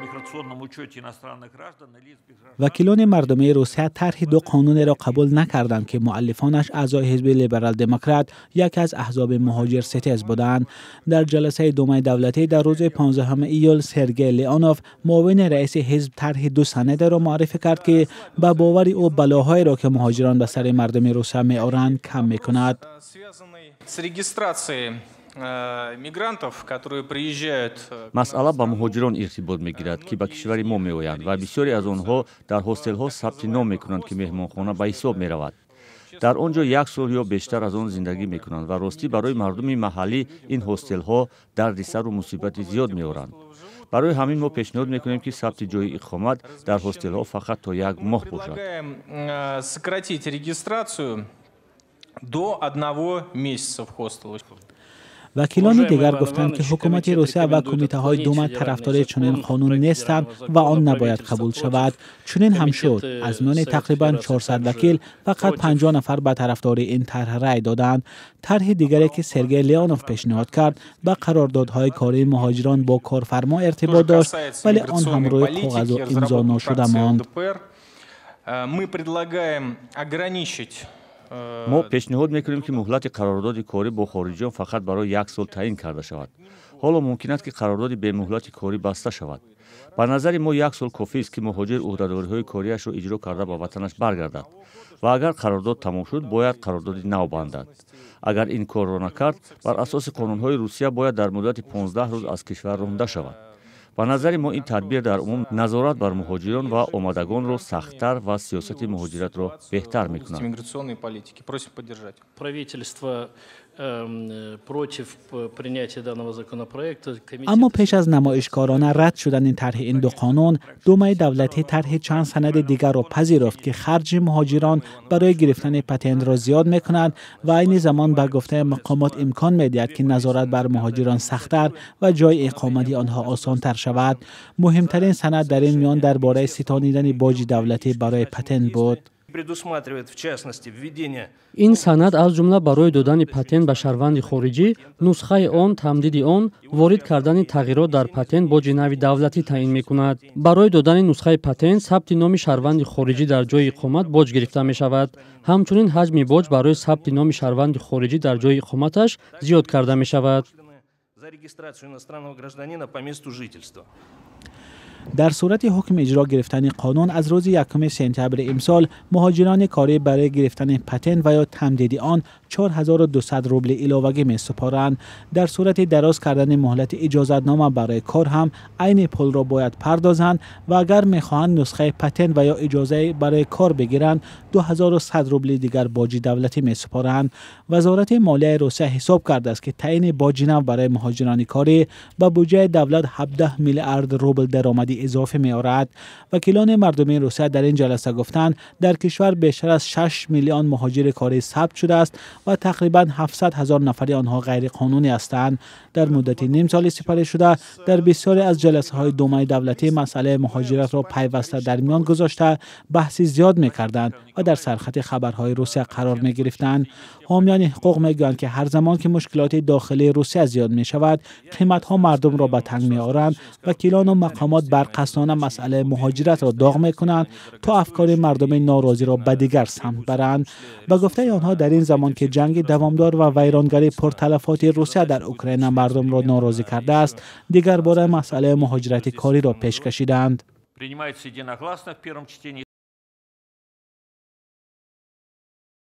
Миграционном учете иностранных граждан и лиц без гражданства. Вакилони мардумии Русия тарҳи ду қонунеро қабул накарданд, ки муаллифонаш аъзои ҳизби Либерал-Демократ, яке аз аҳзоби муҳоҷирситез буданд. Дар ҷаласаи Думаи давлатӣ дар рӯзи 15 июл Сергей Леонов, муовини раиси ҳизб, тарҳи ду санадеро муаррифӣ кард, ки ба бовари ӯ балоҳоеро, ки муҳоҷирон ба сари мардуми Русия меоранд, кам мекунад. Связанный с регистрацией мигрантов, которые приезжают. Масъала ба муҳоҷирон иртибот мегирад, ки ба кишвари мо меоянд, ва бисёре аз онҳо дар ҳостелҳо сабти ном мекунанд, ки меҳмонхона ба ҳисоб меравад. Дар он ҷо як сол ё бештар аз он зиндагӣ мекунанд ва ростӣ, барои мардуми маҳаллӣ ин ҳостелҳо дарди сару мусибати зиёд меоранд. Барои ҳамин мо пешниҳод мекунем, ки сабти ҷои иқомат дар ҳостелҳо фақат то як моҳ бошад. Предлагаем сократить регистрацию до одного месяца в хостелах. Вакилони дигар гуфтанд, ки ҳукумати Русия ва кумитаҳои Дума тарафдори чунин қонун нестанд ва он набояд қабул шавад. Чунин ҳам шуд. Аз миёни тақрибан 400 вакил фақат 50 нафар ба тарафдории ин тарҳ рай доданд. Тарҳи дигаре, ки Сергей Леонов пешниҳод кард, ба қарордодҳои кории муҳоҷирон бо корфармо иртибот дошт, вале он ҳам рӯи коғазу имзо нашуда монд. Мы предлагаем ограничить Мо пешниҳод мекунем, ки муҳлати қарордоди корӣ бо хориҷиён фақат барои як сол таъин карда шавад. Ҳоло мумкин аст, ки қарордоди бемуҳлати корӣ баста шавад. Ба назари мо, як сол кофист, ки муҳоҷир ӯҳдадориҳои кориашро иҷро карда, ба ватанаш баргардад ва агар қарордод тамом шуд, бояд қарордоди нав бандад. Агар ин корро накард, бар асоси қонунҳои Русия бояд дар муддати 15 рӯз аз кишвар ронда шавад. Ба назари мо, ин тадбир дар умум назорат бар муҳоҷирон ва омадагонро сахттар ва сиёсати муҳоҷиратро беҳтар мекунад. Миграционной политики. Просим поддержать. Правительство против принятия данного законопроекта. Аммо пеш аз намоишкорона рад шудани тарҳи ин ду қонун, Думаи давлатӣ тарҳи чанд санади дигарро пазируфт, ки харҷи муҳоҷирон барои гирифтани патентро зиёд мекунад ва айни замон, ба гуфтаи мақомот, имкон медиҳад, ки назорат бар муҳоҷирон сахттар ва ҷойи иқомати онҳо осонтар шавад. Муҳимтарин санад дар ин миён дар бораи ситонидани боҷи давлатӣ барои патент буд. Предусматривает, в частности, введение Ин санад, аз ҷумла, барои додани патент ба шаҳрванди хориҷӣ, нусхаи он, тамдиди он, ворид кардани тағйирот дар патент боҷи нави давлатӣ таъин мекунад. Барои додани нусхаи патент, сабти номи шаҳрванди хориҷӣ дар ҷои иқомат боҷ гирифта мешавад. Ҳамчунин ҳаҷми боҷ барои сабти номи шаҳрванди хориҷӣ дар ҷои иқоматаш зиёд карда мешавад. за регистрацию иностранного гражданина по месту жительства. Дар сурати ҳукми иҷро гирифтани қонун, аз рӯзи 1 сентябри имсол муҳоҷирони корӣ барои гирифтани патент ва ё тамдиди он 4200 рубли иловагӣ месупоранд. Дар сурати дароз кардани муҳлати иҷозатнома барои кор ҳам айни пулро бояд пардозанд ва агар мехоҳанд нусхаи патент ва ё иҷозаи барои кор бигиранд, 2100 рубли дигар боҷи давлатӣ месупоранд. Вазорати молияи Русия ҳисоб кардааст, ки таъини боҷи нав барои муҳоҷирони корӣ ба буҷаи давлат 17 миллиард рубл даромади изофӣ меорад. Вакилони мардумии Русия дар ин ҷаласа гуфтанд, дар кишвар бештар аз 6 миллион муҳоҷири корӣ сабт шудааст ва тақрибан 700 ҳазор нафари онҳо ғайриқонунӣ ҳастанд. Дар муддати ним соли сипарӣшуда дар бисёре аз ҷаласаҳои Думаи давлатӣ масъалаи муҳоҷиратро пайваста дар миён гузошта, баҳси зиёд мекарданд ва дар сархати хабарҳои Русия қарор мегирифтанд. Ҳомиёни ҳуқуқ мегӯянд, ки ҳар замон ки мушкилоти дохилии Русия зиёд мешавад, қиматҳо мардумро ба танг меоранд, вакилону мақомот барқасдона масъалаи муҳоҷиратро доғ мекунанд, то афкори мардуми норозиро ба дигар самт баранд. Ба гуфтаи онҳо, дар ин замон, ки ҷанги давомдор ва вайронгарии пурталафоти Русия дар Украина мардумро норозӣ кардааст, дигар бора масъалаи муҳоҷирати кориро пеш кашиданд. Принимается единогласно в первом чтении.